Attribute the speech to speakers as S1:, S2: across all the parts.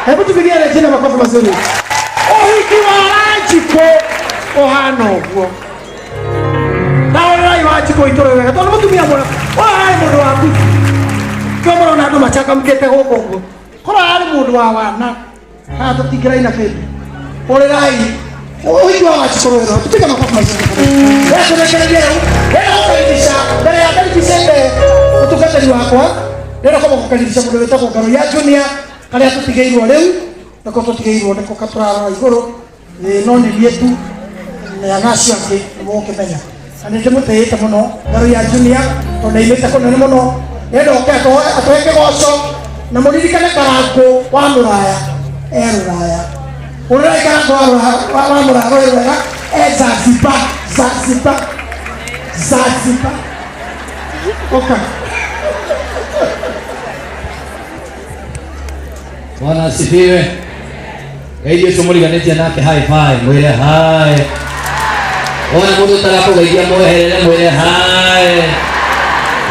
S1: Hebu tupigie Regina makofi mazuri. Ũhiki wa Wanjikũ ũhana ũguo. Na ũrĩrai Wanjikũ itũ wega tondũ mũtumia mwega ũyũ arĩ mũndũ wa nguthi. Kĩo mũrona andũ macangamkĩte gũkũ ũguo. Korwo arĩ mũndũ wa wana haha tũtingĩraina kĩndũ. Ũrĩrai ũhiki wa Wanjikũ rwĩro. Tupige makofi mazuri. Wewe tũrekererie rĩu. Ndĩrenda gũkaribisha mbere ya ndaribicĩte ũtungatĩri wakwa. Ndĩrenda kwamba gũkaribisha mũndũ wĩtagwo Ngaruiya Junior karĩa tũtigĩirwo rĩu nĩko tũtigĩirwo nĩko katũrarora igũrũ. Ĩĩ, no nĩ niĩ tu na acio angĩ nĩ mũgũkĩmenya na nĩ ndĩmũtĩĩte mũno Ngaruiya Junior tondũ nĩaimĩte kũnene mũno nĩenda oke atũhe kĩgoco na mũririkane Karangũ wa Mũraya e Rũraya ũrĩrai Karangũ wa Mũraya rũĩ rwega e Zanzibar Zanzibar Zanzibar oka.
S2: Bwana asifiwe. Ngai Yesu mũriganĩtie nake high five, mwĩre hi. Wona mũndũ ũtarakũgeithia mweherere mwĩre hi.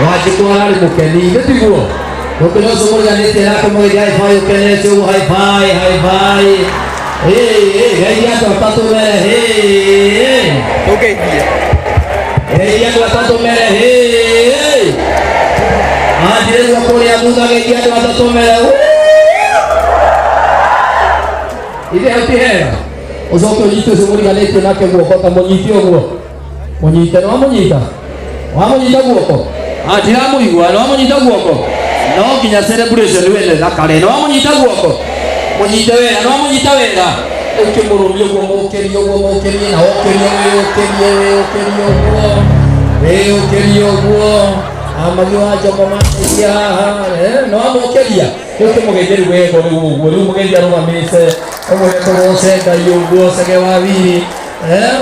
S2: Wanjikũ ararĩ mũkeni, nĩ tiguo? Mũkeni ũcio mũriganĩtie nake mũgeithie high five ũkenete ũguo high five, high five. Hey, hey, geithia andũ atatũ mere hey.
S3: Tũngeithie.
S2: Geithia andũ atatũ mere hey. Anjire guo kũrĩa thutha geithia andũ atatũ mere woo. Ithe hau ti hega ũcoke ũnyite ũcio mũriganĩtie nake guoko ta mũnyite ũguo mũnyite nĩ wamũnyita wamũnyita guoko. Ah, ndiramũigua nĩ wamũnyita guoko no nginya celebration wene na kare nĩ wamũnyita guoko mũnyite wega nĩ wamũnyita wega ũkĩmũrũmia ũguo mũkĩrie ũguo mũkĩrie na ũkĩrie wĩũkĩrie wĩũkĩrie ũguo wĩũkĩrie ũguo amagi wa njomo mateithia haha nĩ wamũkĩria rĩu kĩmũgeithie rĩu wega rĩu ũguo rĩu mũgeithie arũgamĩte ũmwĩre tũgoce Ngai ũguo cege wa wiri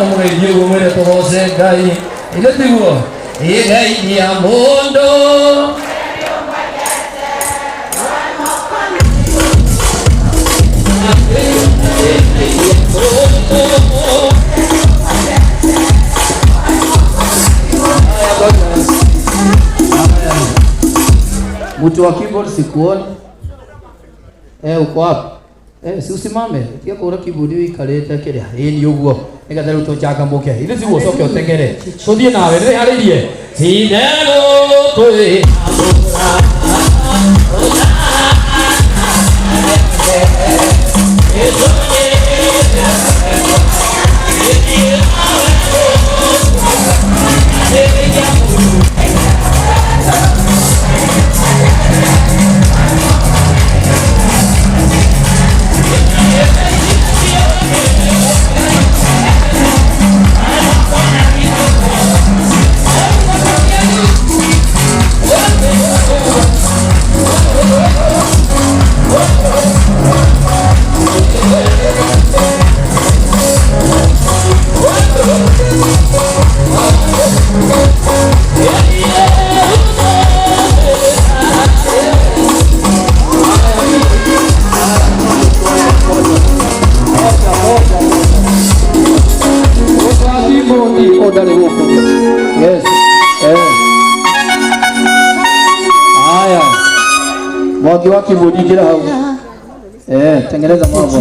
S2: ũmũgeithie ũguo mwĩre tũgoce Ngai ithe tiguo ĩgeithia mũndũ. Mtu wa keyboard sikuoni. Uko wapi? Si usimame. Tiga kũhũra keyboard ũikarĩte kĩrĩa. Ĩĩ nĩ ũguo. Nĩgetha rĩu tũcangamũke. Ithe tiguo ũcoke ũteng'ere. Tũthiĩ nawe nĩwĩharĩirie. Tinero twĩ Ndarĩ gũkũ. Yes. Haya. Mwangi wa keyboard ingĩra hau. Tengeneza mambo.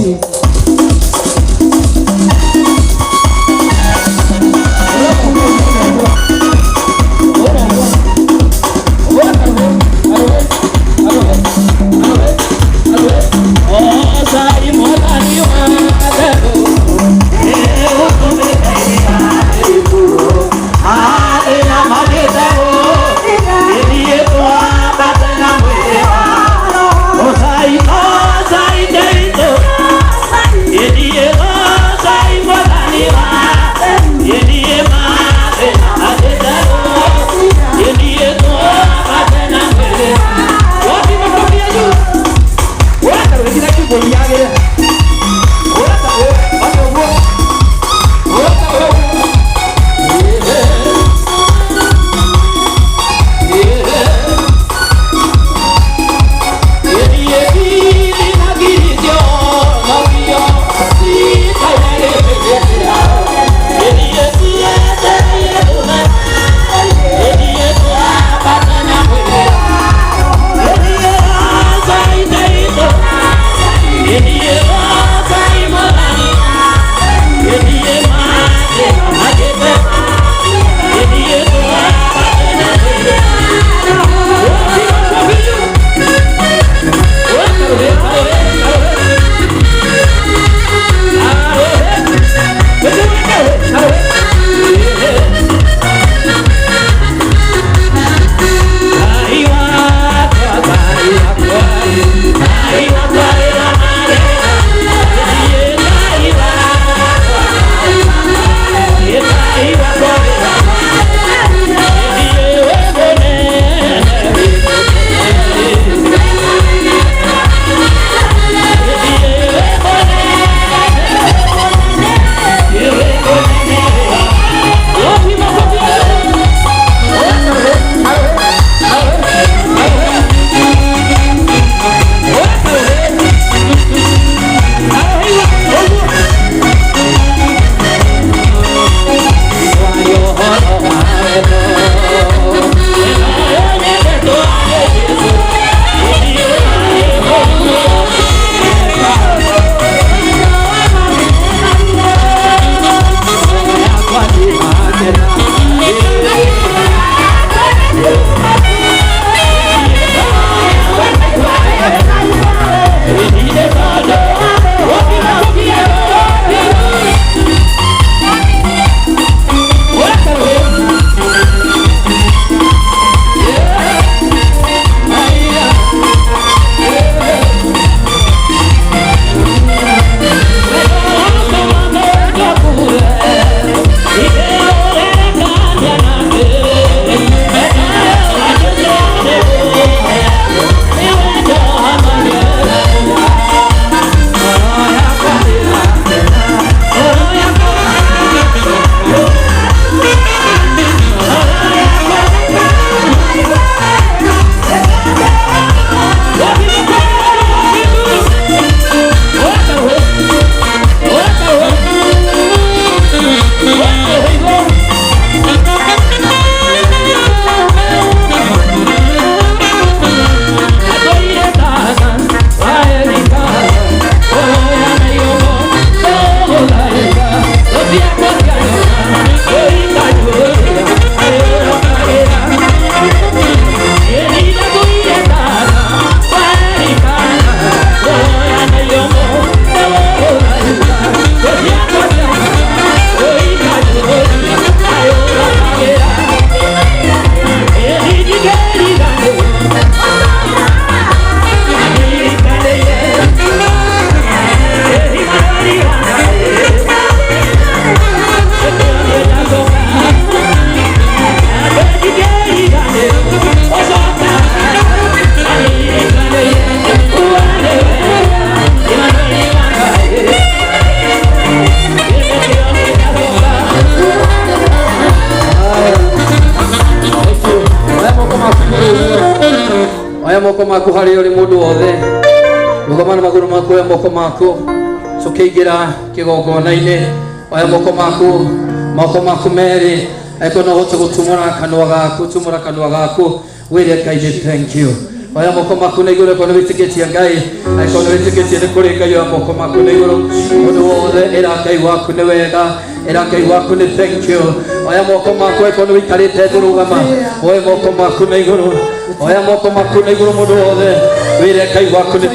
S2: maku harĩa ũrĩ mũndũ wothe, rũgama na magũrũ maku, oya moko maku, tũkĩingĩra kĩgongona-inĩ. Oya moko maku, moko maku merĩ, angĩkorwo no ũhote gũtumũra kanua gaku, tumũra kanua gaku, wĩre Ngai nĩ thank you. Oya moko maku na igũrũ angĩkorwo nĩ wĩtĩkĩtie Ngai, angĩkorwo nĩ wĩtĩkĩtie nĩ kũrĩ Ngai, oya moko maku na igũrũ. Mũndũ wothe ĩra Ngai waku nĩ wega, ĩra Ngai waku nĩ thank you. Oya moko maku angĩkorwo nĩ wĩikarĩte thĩ, rũgama, oya moko maku na igũrũ, oya moko maku na igũrũ, mũndũ wothe wĩre Ngai waku nĩ